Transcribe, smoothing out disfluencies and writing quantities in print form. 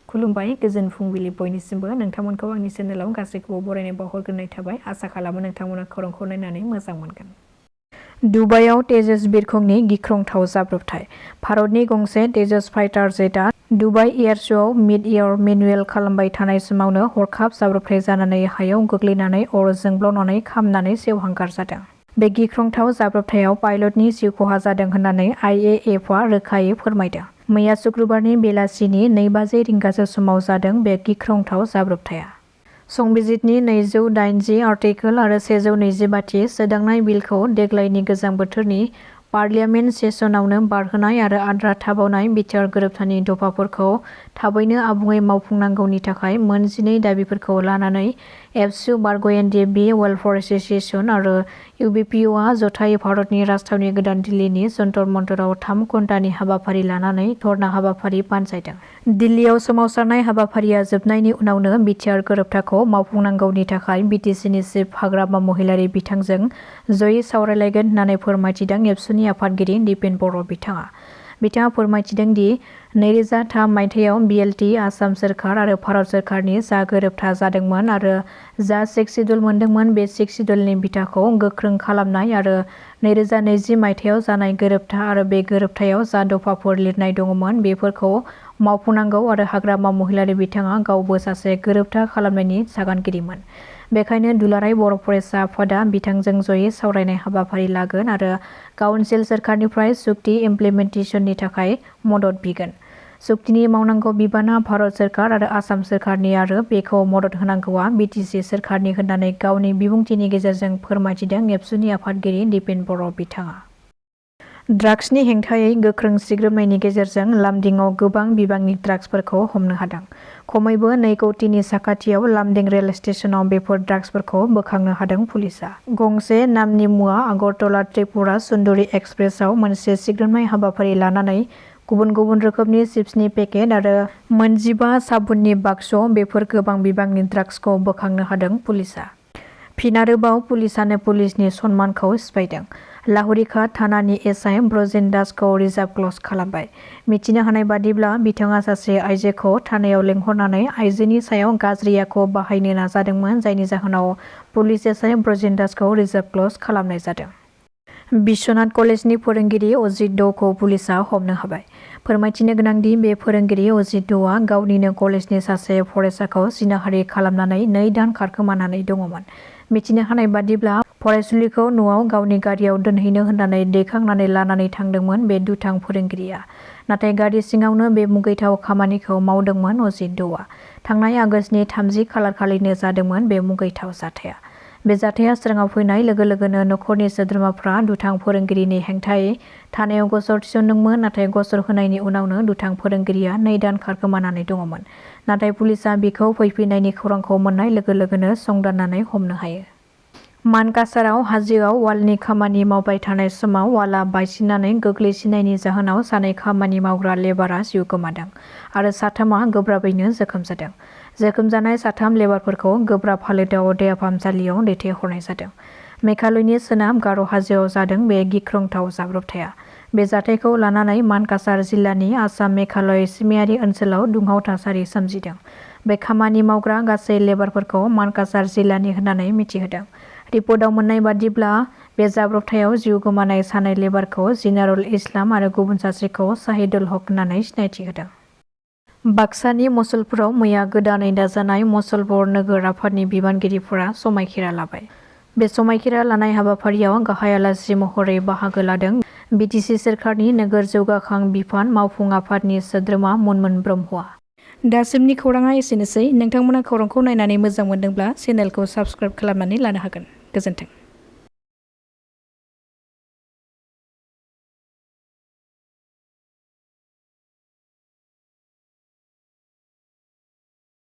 खुलुमबाय गोजोन फुंबिलि बयनिसिमबो नोंथांमोनखौ आंनि चेनेलाव गासैखौबो बरायनाय बावहरग्रोनाय थाबाय आसा खालामो नोंथांमोना खौरांखौ नायनानै मोजां मोनगोन। दुबाइआव तेजस बिरखंनि गिख्रंथाव जाब्रबथाय। भारतनि गंसे तेजस फाइटार जेटआ दुबाइ एयार श'आव मिड-एयार मेनुएल खालामबाय थानाय समावनो हरखाब जाब्रबथाय जानानै हायाव गोग्लैनानै अर जोंब्लावनानै खामनानै सेवहांगार जादों। बे गिख्रंथाव जाब्रबथायाव पाइलटनि जिउ खहा जादों होननानै IAFआ रोखायै फोरमायदों। मैया शुक्रबारनि बेलासिनि 2:00 रिंगासो समाव जादों बे गिख्रंथाव जाब्रबथाया। संबिजितनि 280 आर्टिकेल आरो 125 थि सोदांनाय बिलखौ देग्लायनि गोजां बोथोरनि पार्लियामेन्ट सेसनावनो बारहोनाय आरो आद्रा थाबावनाय बिटिआर गोरोबथानि दफाफोरखौ थाबैनो आबुङै मावफुंनांगौनि थाखाय मोन 12 दाबिफोरखौ लानानै एबसु बारग'एनडिएफबि वेलफेयार एस'सिएशन आरो UPPLआ जथायै भारतनि राजथावनि गोदान दिल्लीनि जन्तर मन्तराव 3 घन्टानि हाबाफारि लानानै धरना हाबाफारि बानजायदों। दिल्लीयाव सोमावसारनाय हाबाफारिया जोबनायनि उनावनो बिटिआर गोरोबथाखौ मावफुंनांगौनि थाखाय BTCनि चिफ हाग्रामा महिलारी बिथांजों जयै सावरायलायगोन होननानै फोरमायथिदों एबसुनि आफादगिरि दिपेन बर' बिथाङा। बिथाङा फोरमायथिदों दि 2003 मायथाइयाव BLT आसाम सोरखार आरो भारत सोरखारनि जा गोरोबथा जादोंमोन आरो जा सिक्स शिड्युल मोनदोंमोन बे सिक्स शिड्युलनि बिथाखौ गोख्रों खालामनाय आरो 2020 मायथाइयाव जानाय गोरोबथा आरो बे गोरोबथायाव जा दफाफोर लिरनाय दङमोन बेफोरखौ मावफुंनांगौ आरो हाग्रामा महिलारी बिथाङा गावबो सासे गोरोबथा खालामनायनि सागानगिरिमोन। बेखायनो दुलाराय बर' फरायसा आफादा बिथांजों जयै सावरायनाय हाबाफारि लागोन आरो काउन्सिल सोरखारनिफ्राय सुक्ति इमप्लिमेन्टेसननि थाखाय मदद बिगोन। सुक्तिनि मावनांगौ बिबाना भारत सोरखार आरो आसाम सोरखारनि आरो बेखौ मदद होनांगौआ BTC सोरखारनि होननानै गावनि बिबुंथिनि गेजेरजों फोरमायथिदों एबसुनि आफादगिरि दिपेन बर' बिथाङा। ड्राग्सनि हेंथायै गोख्रों सिग्रोमनायनि गेजेरजों लामदिंआव गोबां बिबांनि ड्राग्सफोरखौ हमनो हादों। खमैबो 2 कौटिनि साखाथियाव लामदिं रेल स्टेशनाव बेफोर ड्राग्सफोरखौ बोखांनो हादों पुलिसआ। गंसे नामनि मुवा आगरतला त्रिपुरा सुन्दुरि एक्सप्रेसआव मोनसे सिग्रोमनाय हाबाफारि लानानै गुबुन गुबुन रोखोमनि चिप्सनि पेकेट आरो 15 साबुननि बाक्सुआव बेफोर गोबां बिबांनि ड्राग्सखौ बोखांनो हादों पुलिसआ। फिन आरोबाव पुलिसआनो पुलिसनि सनमानखौ सिफायदों। लाहुरिघाट थानानि SI ब्रजेन दासखौ रिजार्भ क्लज खालामबाय। मिथिनो हानाय बादिब्ला बिथाङा सासे आइजोखौ थानायाव लेंहरनानै आइजोनि सायाव गाज्रि आखु बाहायनो नाजादोंमोन जायनि जाहोनाव पुलिस SI ब्रजेन दासखौ रिजार्भ क्लज खालामनाय जादों। बिश्वनाथ कलेजनि फोरोंगिरि अजित द'खौ पुलिसआ हमनो हाबाय। फोरमायथिनो गोनांदि बे फोरोंगिरि अजित द'आ गावनिनो कलेजनि सासे फरायसाखौ जिनाहारि खालामनानै 2 दान खारखोमानानै दङमोन। मिथिनो हानाय बादिब्ला फरायसुलिखौ न'आव गावनि गारियाव दोनहैनो होननानै दैखांनानै लानानै थांदोंमोन बे दुथां फोरोंगिरिया। नाथाय गारि सिङावनो बे मुगैथाव खामानिखौ मावदोंमोन अजित द'आ। थांनाय आगस्तनि 30 खालारखालिनो जादोंमोन बे मुगैथाव जाथाया। बे जाथाया सोराङाव फैनाय लोगो लोगोनो नखरनि सोद्रोमाफ्रा दुथां फोरोंगिरिनि हेंथायै थानायाव गसर थिसनदोंमोन नाथाय गसर होनायनि उनावनो दुथां फोरोंगिरिया 2 दान खारखोमानानै दङमोन। नाथाय पुलिसआ बिखौ फैफिननायनि खौरांखौ मोननाय लोगो लोगोनो संदाननानै हमनो हायो। मानकासाराव हाजोआव वालनि खामानि मावबाय थानाय समाव वालआ बायसिननानै गोग्लैसिननायनि जाहोनाव 2 खामानि मावग्रा लेबारआ जिउ गोमादों आरो 3 गोब्राबैनो जोखोम जादों। जोखोम जानाय 3 लेबारफोरखौ गोब्राब हालोदाव देहा फाहामसालियाव दैथायहरनाय जादों। मेघालयनि सोनाब गार' हाजोआव जादों बे गिख्रंथाव जाब्रबथाया। बे जाथायखौ लानानै मानकासार जिल्लानि आसाम मेघालय सिमायारि ओनसोलाव दुंहाव थासारि सोमजिदों। बे खामानि मावग्रा गासै लेबारफोरखौ मानकासार जिल्लानि होननानै मिथिहोदों। रिपर्टआव मोननाय बादिब्ला बे जाब्रबथायाव जिउ गोमानाय 2 लेबारखौ जिनारुल इस्लाम आरो गुबुन सासेखौ शाहिदुल हक होननानै सिनायथि होदों। बाक्सानि मसलपुराव मैया गोदानै दाजानाय मसलपुर नोगोर आफादनि बिबानगिरिफोरा समायखिरा लाबाय। बे समायखिरा लानाय हाबाफारियाव गाहाय आलासि महरै बाहागो लादों BTC सोरखारनि नोगोर जौगाखां बिफान मावफुं आफादनि सोद्रोमा मुनमुन ब्रह्मआ। दासिमनि खौराङा एसेनोसै। नोंथांमोना खौरांखौ नायनानै मोजां मोनदोंब्ला चेनेलखौ साबस्क्राइब खालामनानै लानो हागोन। गोजोन्थों।